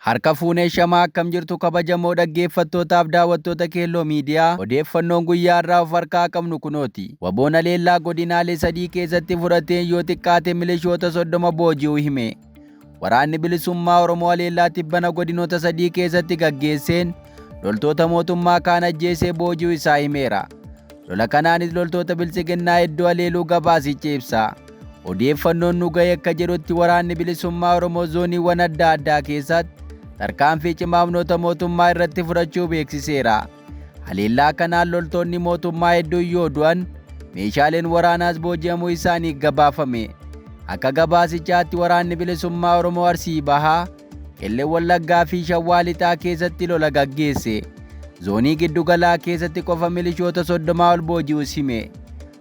Harka fuunee shamaa akkam jirtu kabajamoo dhaggeeffattootaaf daawwattoota Keelloo Miidiyaa odeeffannoon guyyaa irraa of harkaa qabnu kunooti. Waboon haleellaa godinaalee sadii keessatti fudhateen yoo xiqqaate milishoota 30 booji'uu hime. Waraanni bilisummaa Oromoo haleellaa tibbana godinoota sadii keessatti gaggeesseen loltoota mootummaa kaan ajjeesee booji'uu isaa himeera. Lola kanaanis loltoota biltsiginnaa hedduu haleeluu gabaasichi ibsa. Odeeffannoon nu gahe akka jedhutti waraanni bilisummaa Oromoo zooniiwwan adda addaa keessatti tarkaanfii cimaa humnoota mootummaa irratti fudhachuu beeksiseera. Haleellaa kanaan loltoonni mootummaa hedduun yoo du'an meeshaaleen waraanaas booji'amuu isaanii gabaafame. Akka gabaasichaatti waraanni bilisummaa Oromoo Arsii Bahaa, Qellem Wallaggaa fi Shawwaa Lixaa keessatti lola gaggeesse. Zoonii giddugalaa keessatti qofa milishoota 30 ol booji'uus hime.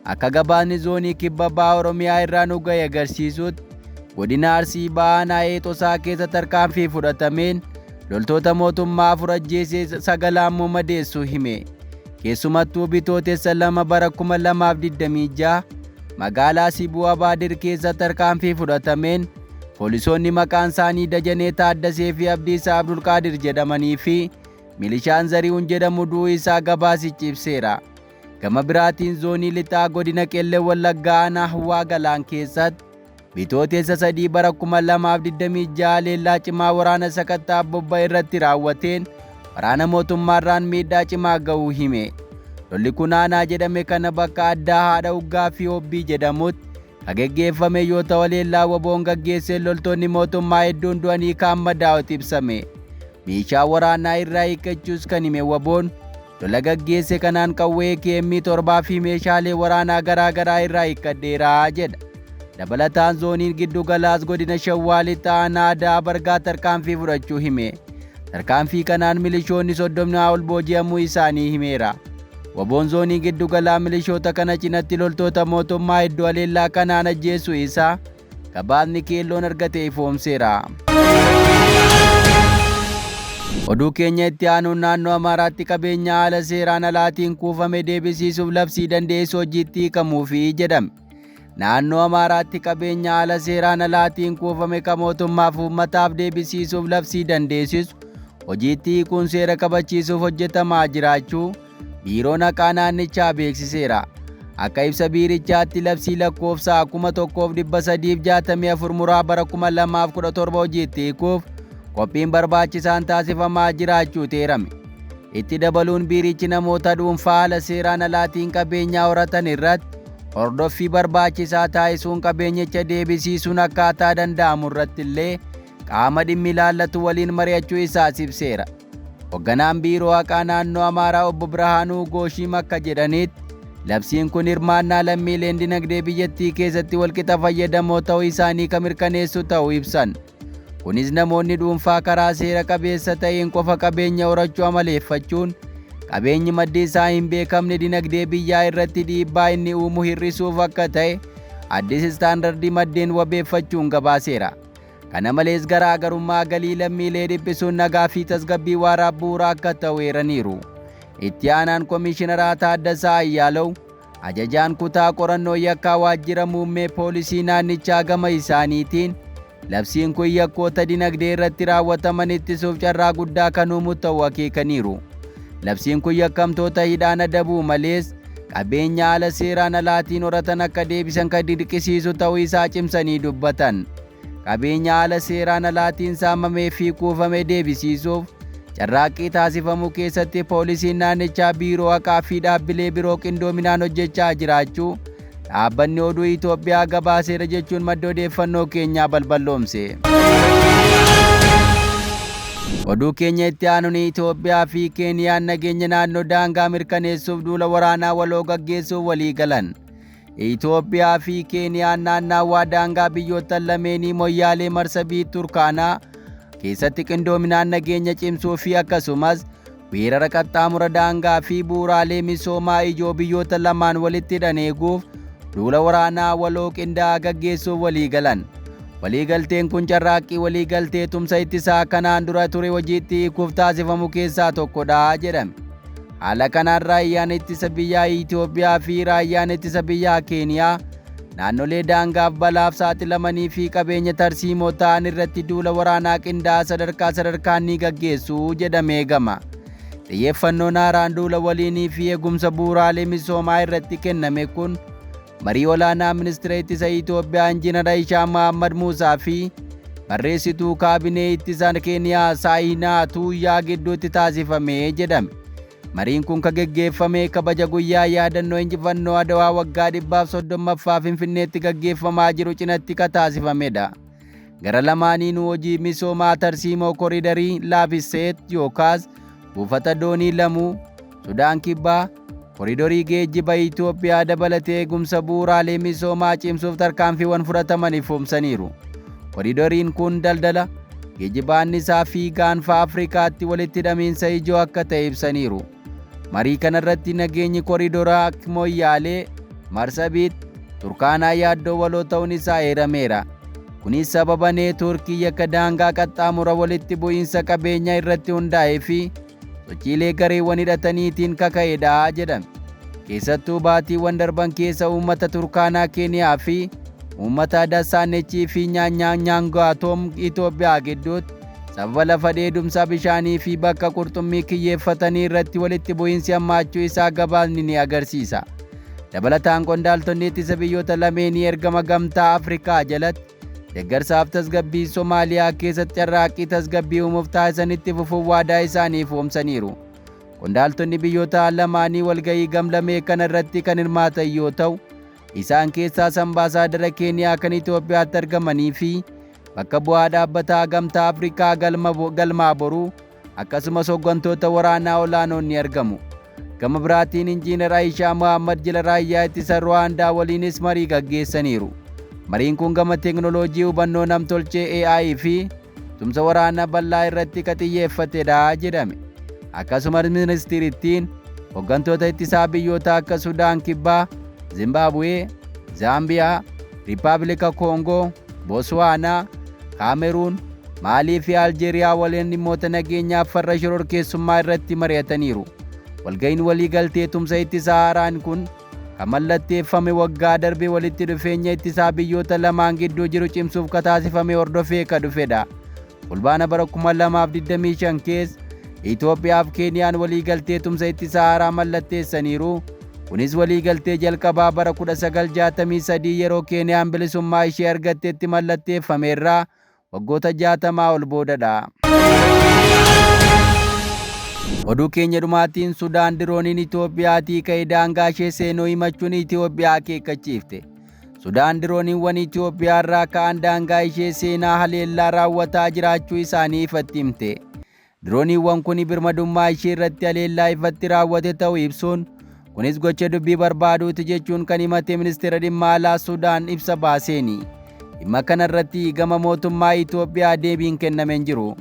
Akka gabaasni zoonii kibba baha Oromiyaa irraa nu gahe agarsiisutti godina Arsii Bahaa aanaa Heexosaa keessa tarkaanfii fudhatameen loltoota mootummaa 4 ajjeesee 9 ammoo madeessuu hime. Keessumattuu Bitootessa 2 bara 2026 magaalaa Sibuu Abaadir keessa tarkaanfii fudhatameen poolisoonni maqaan isaanii Dajanee Taaddasee fi Abdiisaa Abdulqaadir jedhamanii fi milishaan Zarihuun jedhamu du'uu isaa gabaasichi ibseera. Gama biraatiin zoonii lixaa godina Qellem Wallaggaa aanaa Hawwaa Galaan keessatti Bitootessa 3 bara 2026 haleellaa cimaa waraana sakattaaf bobba'e irratti raawwateen waraana mootummaarraan miidhaa cimaa ga'uu hime. Lolli kun aanaa jedhame kana bakka addaa haadha uggaa fi hobbii jedhamutti ka geggeeffame yoo ta'u haleellaa waboon gaggeesseen loltoonni mootummaa hedduun du'anii kaan madaa'utu ibsame. Meeshaa waraanaa irraa hiikkachuus kan hime waboon lola gaggeesse kanaan qawwee AKM 7 fi meeshaalee waraanaa garaa garaa irraa hiikkadheera jedha. Dabalataan zooniin giddu galaas godina Shawwaa Lixaa aanaa Ada'aa Bargaa tarkaanfii fudhachuu hime. Tarkaanfii kanaan milishoonni 30 ol booji'amuu isaanii himeera. Waboon zoonii giddu galaa milishoota kana cinatti loltoota mootummaa hedduu haleellaa kanaan ajjeessuu isaa gabaasni keelloon argate ifoomseera. Oduu keenya itti aanuun naannoo Amaaraatti qabeenya haala seeraan alaatiin kuufame deebisiisuuf labsii dandeessu hojiitti hiikamuufi jedhame. Naannoo Amaaraatti qabeenya haala seeraan alaatiin kuufame kan mootummaaf uummataaf deebisiisuuf labsii dandeessisu hojiitti hiikuun seera kabachiisuuf hojjetamaa jiraachuu Biiroon Haqaa naannichaa beeksiseera. Akka ibsa biirichaatti labsii lakkoofsa 1364 muraa bara 2017 hojiitti hiikuuf qophiin barbaachisaan taasifamaa jiraachuu eerame. Itti dabaluun biirichi namoota dhuunfaa haala seeraan alaatiin qabeenyaa horatan irratti hordoffii barbaachisaa taasisuun qabeenyicha deebisiisuun akkaataa danda'amu irratti illee qaama dhimmi ilaallatu waliin mari'achuu isaas ibseera. Hogganaan Biiroo Haqaa Naannoo Amaaraa Obbo Birhaanuu Gooshiim akka jedhanitti labsiin kun hirmaannaa lammiileen dinagdee biyyattii keessatti walqixa fayyadamoo ta'uu isaanii kan mirkaneessu ta'uu ibsan. Kunis namoonni dhuunfaa karaa seera qabeessa ta'een qofa qabeenya horachuu amaleeffachuun qabeenyi maddi isaa hin beekamne dinagdee biyyaa irratti dhiibbaa inni uumu hir'isuuf akka ta'e Addis Standard maddeen wabeeffachuun gabaaseera. Kana malees garaa garummaa galii lammiilee dhiphisuun nagaa fi tasgabbii waaraaf bu'uura akka ta'u eeraniiru. Itti aanaan Komishineraa Taaddasaa Ayyaalaw ajajaan kutaa qorannoo yakkaa waajjira muummee poolisii naannichaa gama isaaniitiin labsiin kun yakkoota dinagdee irratti raawwataman ittisuuf carraa guddaa kan uumu ta'uu akeekaniiru. Labsiin kun yakkamtoota hidhaan adabuu malees qabeenya haala seeraan alaatiin horatan akka deebisan kan dirqisiisu ta'uu isaa cimsanii dubbatan. Qabeenya haala seeraan alaatiin saamamee fi kuufame deebisiisuuf carraaqqii taasifamu keessatti poolisiin naannichaa biiroo haqaa fi dhaabbilee biroo qindoominaan hojjechaa jiraachuu dhaabbanni oduu Itoophiyaa gabaaseera jechuun madda odeeffannoo keenyaa balballoomse. Oduu keenya itti aanuun Itoophiyaa fi Keeniyaan nageenya naannoo daangaa mirkaneessuuf duula waraanaa waloo gaggeessuuf walii galan. Itoophiyaa fi Keeniyaan naannaawwaa daangaa biyyoottan lameenii Moyyaalee Marsabiit Turkaanaa keessatti qindoominaan nageenya cimsuu fi akkasumas weerara qaxxaamura daangaa fi bu'uuraalee misoomaa ijoo biyyoota lamaan walitti hidhan eeguuf duula waraanaa waloo qindaa'aa gaggeessuuf waliigalan. Waliigalteen kun carraaqqii waliigaltee tumsa ittisaa kanaan dura ture hojiitti hiikuuf taasifamu keessaa tokkodha jedhame. Haala kanaan raayyaan ittisa biyyaa Itoophiyaa fi raayyaan ittisa biyyaa Keeniyaa naannolee daangaaf balaaf saaxilamanii fi qabeenya tarsiimoo ta'an irratti duula waraanaa qindaa'aa sadarkaa sadarkaan ni gaggeessu jedhamee eegama. Xiyyeeffannoon haaraan duula waliinii fi eegumsa bu'uuraalee misoomaa irratti kenname kun marii olaanaa ministeera ittisa Itoophiyaa Injiinar Ayishaa Mahammad Muusaa fi barreessituu kaabinee ittisa Keeniyaa Saayinaa Tuuyyaa gidduutti taasifame jedhame. Mariin kun kan geggeeffame kabaja guyyaa yaadannoo injifannoo Adawaa waggaa 130ffaa Finfinneetti gaggeeffamaa jiru cinatti kan taasifamedha. Gara lamaaniinuu hojii misoomaa tarsiimoo koriidarii Laafiseet yookaas buufata doonii Lamuu, Sudaan Kibbaa, koriidarii geejjiba Itoophiyaa dabalatee eegumsa bu'uuraalee misoomaa cimsuuf tarkaanfiiwwan fudhataman ifoomsaniiru. Koriidariin kun daldala, geejjiba annisaa fi gaanfa Afrikaatti walitti hidhamiinsa ijoo akka ta'e ibsaniiru. Marii kanarratti nageenyi koriidoraa Moyyaalee, Marsabiit, Turkaanaa yaaddoo waloo ta'uun isaa eerameera. Kunis sababa neetwoorkii yakka daangaa qaxxaamura walitti bu'iinsa qabeenyaa irratti hundaa'ee fi sochiilee gareewwan hidhataniitiin kaka'edha jedhame. Keessattuu baatiiwwan darban keessa uummata Turkaanaa Keeniyaa fi uummata Dassaanechii fi Nyaangaatoom Itoophiyaa gidduutti sababa lafa dheedumsa bishaanii fi bakka qurxummii kiyyeeffatanii irratti walitti bu'iinsi hammaachuu isaa gabaasni ni agarsiisa. Dabalataan qondaaltonni ittisa biyyoota lameenii ergama gamtaa Afrikaa jalatti deeggarsaaf tasgabbii Somaaliyaa keessatti carraaqqii tasgabbii uumuuf taasisanitti fufuuf waadaa isaanii ifoomsaniiru. Qondaaltonni biyyoota lamaanii walgahii gamlamee kana irratti kan hirmaatan yoo ta'u, isaan keessaas ambaasaadara Keeniyaa kan Itoophiyaatti argamanii fi bakka bu'aa dhaabbataa gamtaa Afrikaa galmaa boruu akkasumas hooggantoota waraanaa olaanoon ni argamu. Gama biraatiin Injiinar Ayishaa Mohammad jila raayyaa ittisa Ruwaandaa waliinis marii gaggeessaniiru. Mariin kun gama teeknooloojii hubannoo namtolchee AI fi tumsa waraanaa bal'aa irratti kan xiyyeeffatedha jedhame. Akkasumas ministirittiin hooggantoota ittisaa biyyoota akka Sudaan Kibbaa, Zimbaabuwee, Zaambiyaa, Riippaabilika Koongoo, Botswaanaa, Kaameruun, Maalii fi Aljeeriyaa waliin dhimmoota nageenyaaf farra shororkeessummaa irratti mari'ataniiru. Walga'iin walii galtee tumsa ittisaa haaraan kun kan mallatteeffame waggaa darbe walitti dhufeenya ittisaa biyyoota lamaan gidduu jiru cimsuuf kan taasifame hordofee kan dhufedha. Fulbaana bara 2025 keessa Itoophiyaa fi Keeniyaan waliigaltee tumsa ittisaa haaraa mallatteessaniiru. Kunis waliigaltee jalqabaa bara 1963 yeroo Keeniyaan bilisummaa ishee argattetti mallatteeffame irraa waggoota 60 ol boodadha. Oduu keenya dhumaatiin Sudaan dirooniin Itoophiyaatii ka'e daangaa ishee seenuu himachuun Itoophiyaa akeekkachiifte. Sudaan dirooniiwwan Itoophiyaa irraa ka'an daangaa ishee seenaa haleellaa raawwataa jiraachuu isaanii ifatti himte. Dirooniiwwan kun birmadummaa ishee irratti haleellaa ifatti raawwate ta'uu ibsuun kunis gocha dubbii barbaaduuti jechuun kan himate ministeera dhimma alaa Sudaan ibsa baaseeni. Dhimma kanarratti gama mootummaa Itoophiyaa deebiin kenname hin jiru.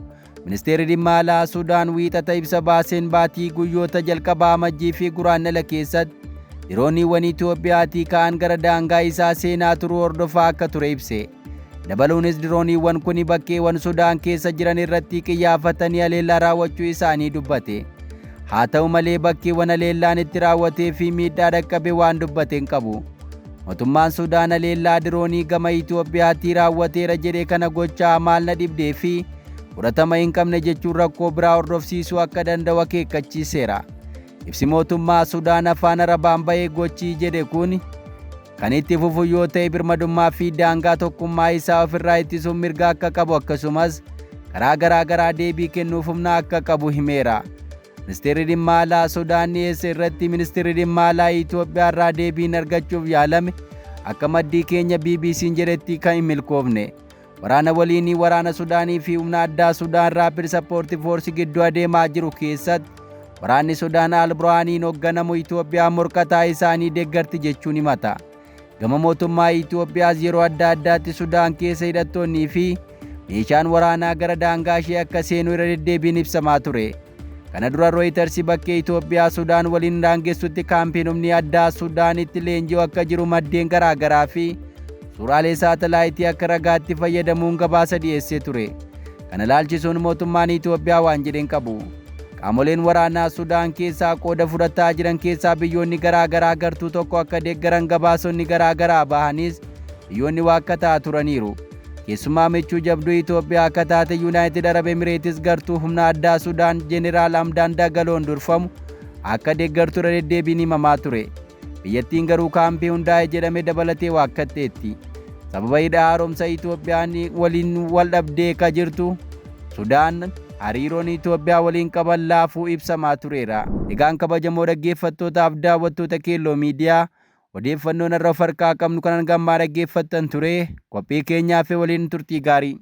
Ministeerri dhimma alaa Sudaan wiixata ibsa baaseen baatii guyyoota jalqabaa Amajjii fi Guraandhala keessatti dirooniiwwan Itoophiyaatii ka'an gara daangaa isaa seenaa turuu hordofaa akka ture ibse. Dabaluunis dirooniiwwan kun bakkeewwan Sudaan keessa jiran irratti qiyyaafatanii haleellaa raawwachuu isaanii dubbate. Haa ta'u malee bakkeewwan haleellaan itti raawwatee fi miidhaa dhaqqabe waan dubbate hin qabu. Mootummaan Sudaan haleellaa diroonii gama Itoophiyaatti raawwateera jedhe kana gochaa maal na dhibdee fi fudhatama hin qabne jechuun rakkoo biraa hordofsiisuu akka danda'u akeekkachiiseera. Ibsi mootummaa Sudaan afaan Arabaan bahee gochii jedhe kun kan itti fufu yoo ta'e birmadummaa fi daangaa tokkummaa isaa ofirraa ittisuun mirga akka qabu akkasumas karaa garaa garaa deebii kennuuf humna akka qabu himeera. Ministeerri dhimma alaa Sudaan dhiyeesse irratti ministeerri dhimma alaa Itoophiyaa irraa deebiin argachuuf yaalame akka maddii keenya BBC'n jedhetti kan hin milkoofne. Waraana waliinii waraana Sudaanii fi humna addaa Sudaan Rapid Support Force gidduu adeemaa jiru keessatti waraanni Sudaan Al Burhaaniin hoogganamu Itoophiyaa morkataa isaanii deeggarti jechuun himata. Gama mootummaa Itoophiyaas yeroo adda addaatti Sudaan keessa hidhattoonnii fi meeshaan waraanaa gara daangaa ishee akka seenu irra deddeebiin ibsamaa ture. Kana dura Reuters bakkee Itoophiyaa Sudaan waliin daangessutti kaampiin humni addaa Sudaanitti leenji'u akka jiru maddeen garaa garaa fi suuraalee saatalaayitii akka ragaatti fayyadamuun gabaasa dhiyeessee ture. Kana ilaalchisuun mootummaan Itoophiyaa waan jedhe hin qabu. Qaamoleen waraanaa Sudaan keessaa qooda fudhataa jiran keessaa biyyoonni garaa garaa gartuu tokko akka deeggaran gabaasonni garaa garaa bahanis biyyoonni waakkataa turaniiru. Keessumaa michuu jabduu Itoophiyaa akka taate Yuunaayitid Arab Emireetis gartuu humna addaa Sudaan Jeneraal Hamdaan Dagaloon durfamu akka deeggartu irra deddeebiin himamaa ture. Biyyattiin garuu kaampii hundaa'e jedhame dabalatee waakkatteetti. Sababa hidha haaromsa Itoophiyaan waliin wal dhabdee ka jirtu Sudaan hariiroon Itoophiyaa waliin qaban laafuu ibsamaa tureera. Egaan kabajamoo dhaggeeffattootaaf daawwattoota Keelloo Miidiyaa, odeeffannoon har'a of harkaa qabnu kanan gammaa dhaggeeffattan ture. Qophii keenyaaf waliin turtii gaarii.